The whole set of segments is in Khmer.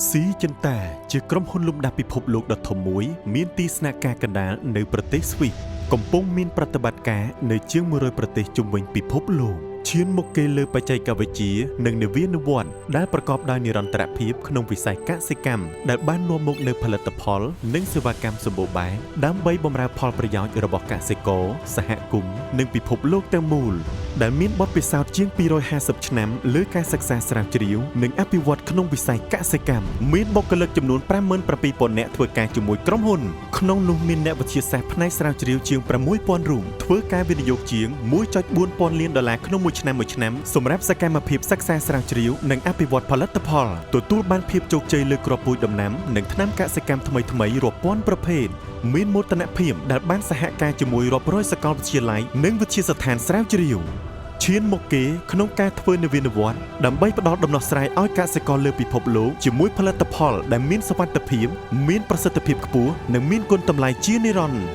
ស៊ីចិនតាជាក្រុមហ៊ុនលំដាប់ពិភពលោកដ៏ធំមួយ មានទីស្នាក់ការកណ្ដាលនៅប្រទេសស្វីសកំពុងមានប្រតិបត្តិការនៅជាង100ប្រទេសជុំវិញពិភពលោកឈានមុខគេលើបច្ចេកវិទ្យានិងនវានុវត្តន៍ដែលប្រកបដោយនិរន្តរភាពក្នុងវិស័យកសិកម្មដែលបាននាំមកនូវផលិតផល និងសេវាកម្មសម្បូរបែបដើម្បីបម្រើផលប្រយោជន៍របស់កសិករសហគមន៍និងពិភពលោកទាំងមូល ដែលមានបទពិសោធន៍ជាង250ឆ្នាំលើការសិក្សាស្រាវជ្រាវនិងអភិវឌ្ឍក្នុងវិស័យកសិកម្មមានបុគ្គលិកចំនួន57,000នាក់ធ្វើការជាមួយក្រុមហ៊ុនក្នុងនោះមានអ្នកវិទ្យាសាស្ត្រផ្នែកស្រាវជ្រាវជាង6,000រូបធ្វើការវិនិយោគជាង1.4ពាន់លានដុល្លារក្នុងមួយឆ្នាំមួយឆ្នាំសម្រាប់សកម្មភាពសិក្សាស្រាវជ្រាវនិងអភិវឌ្ឍផលិតផលទទួលបានភាពជោគជ័យលើគ្រាប់ពូជដំណាំនិងថ្នាំកសិកម្មថ្មីៗរាប់ពាន់ប្រភេទមានមោទនភាពដែលបានសហការជាមួយរាប់រយសាកលវិទ្យាល័យនិងវិទ្យាស្ថានស្រាវជ្រាវ ឈានមុខគេក្នុងការធ្វើនវានុវត្តន៍ដើម្បីផ្ដល់ដំណោះស្រាយឲ្យកសិករលើពិភពលោកជាមួយផលិតផលដែលមានសុវត្ថិភាពមានប្រសិទ្ធភាពខ្ពស់និងមានគុណតម្លៃជានិរន្តរ៍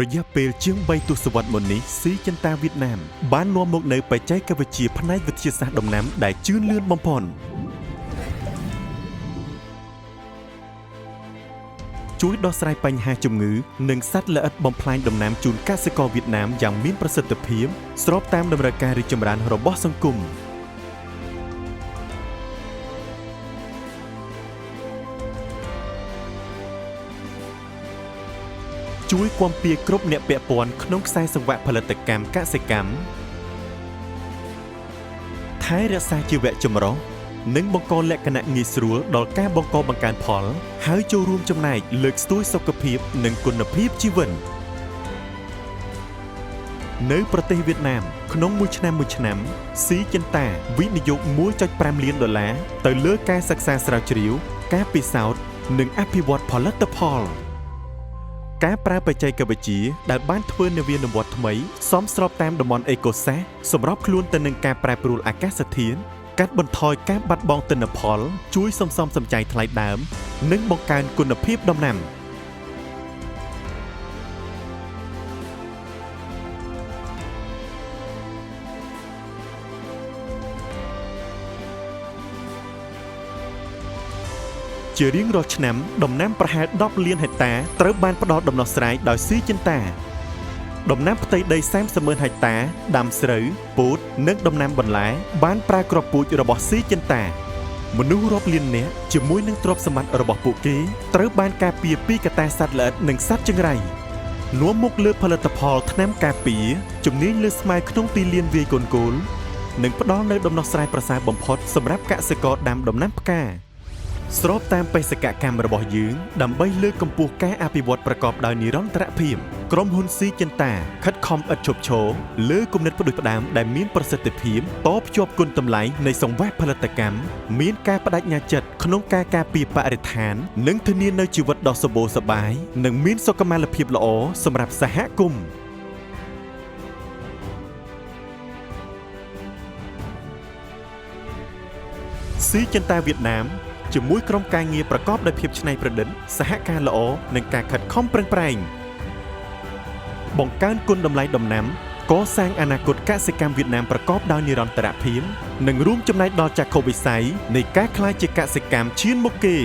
រយៈពេលជាង3ទសវត្សរ៍មុននេះស៊ីចិនតាវៀតណាមបាននាំមកនូវបច្ចេកវិទ្យាផ្នែកវិទ្យាសាស្ត្រដំណាំដែលជឿនលឿនបំផុតជួយដោះស្រាយបញ្ហាជំងឺនិងសត្វល្អិតបំផ្លាញដំណាំជូនកសិករវៀតណាមយ៉ាងមានប្រសិទ្ធភាពស្របតាមតម្រូវការរីកចម្រើនរបស់សង្គម ជួយគាំពារគ្រប់អ្នកពាក់ព័ន្ធក្នុងខ្សែសង្វាក់ផលិតកម្មកសិកម្មថែរក្សាជីវៈចម្រុះនិងបង្កលក្ខណៈងាយស្រួលដល់ការបង្កបង្កើនផល ហើយចូលរួមចំណែកលើកស្ទួយសុខភាពនិងគុណភាពជីវិតនៅប្រទេសវៀតណាមក្នុងមួយឆ្នាំមួយឆ្នាំស៊ីចិនតាវិនិយោគ1.5លានដុល្លារទៅលើការសិក្សាស្រាវជ្រាវ ការពិសោធន៍និងអភិវឌ្ឍផលិតផល ការប្រើបច្ចេកវិទ្យាដែលបានធ្វើនវានុវត្តន៍ថ្មីសមស្របតាមតំបន់អេកូសាសសម្របខ្លួនទៅនឹងការប្រែប្រួលអាកាសធាតុកាត់បន្ថយការបាត់បង់ទិន្នផល ជួយសន្សំសំចៃថ្លៃដើម និងបង្កើនគុណភាពដំណាំ ជារៀងរាល់ឆ្នាំដំណាំប្រហែល10លានហិកតាត្រូវបានផ្ដល់ដំណោះស្រាយដោយស៊ីចិនតា ដំណាំផ្ទៃដី30ម៉ឺនហិកតាដាំស្រូវពោតនិងដំណាំបន្លែបានប្រើគ្រាប់ពូជរបស់ស៊ីចិនតា មនុស្សរាប់លាននាក់ជាមួយនឹងទ្រព្យសម្បត្តិរបស់ពួកគេត្រូវបានការពារពីកត្តាសត្វល្អិតនិងសត្វចង្រៃនាំមុខលើផលិតផលថ្នាំការពារជំនាញលើស្មៅក្នុងទីលានវាយកូនគោលនិងផ្ដល់នូវដំណោះស្រាយប្រសើរបំផុតសម្រាប់កសិករដាំដំណាំផ្កា ស្របតាមបេសកកម្មរបស់យើងដើម្បីលើកកម្ពស់ការអភិវឌ្ឍប្រកបដោយនិរន្តរភាពក្រុមហ៊ុនស៊ីចិនតាខិតខំឥតឈប់ឈរលើគំនិតផ្ដួចផ្ដើមដែលមានប្រសិទ្ធភាពតភ្ជាប់គុណតម្លៃនៃសង្វាក់ផលិតកម្មមានការបដិញ្ញាចិត្តក្នុងការការពារបរិស្ថាននិងធានានូវជីវិតដ៏សម្បូរសប្បាយនិងមានសុខុមាលភាពល្អសម្រាប់សហគមន៍ស៊ីចិនតាវៀតណាមជាមួយក្រុមការងារប្រកបដោយភាពច្នៃប្រឌិតសហការល្អនិងការខិតខំប្រឹងប្រែងបង្កើនគុណតម្លៃដំណាំកសាងអនាគតកសិកម្មវៀតណាមប្រកបដោយនិរន្តរភាពនិងរួមចំណែកដល់ចក្ខុវិស័យនៃការក្លាយជាកសិកម្មឈានមុខគេ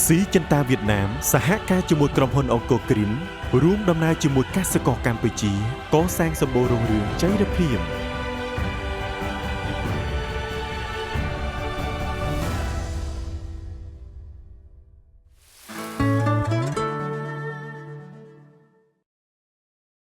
ស៊ីចិនតាវៀតណាមសហការជាមួយក្រុមហ៊ុនអង្គរគ្រីនរួមដំណើរជាមួយកសិករកម្ពុជាកសាងសម្បូររុងរឿងចីរភាព។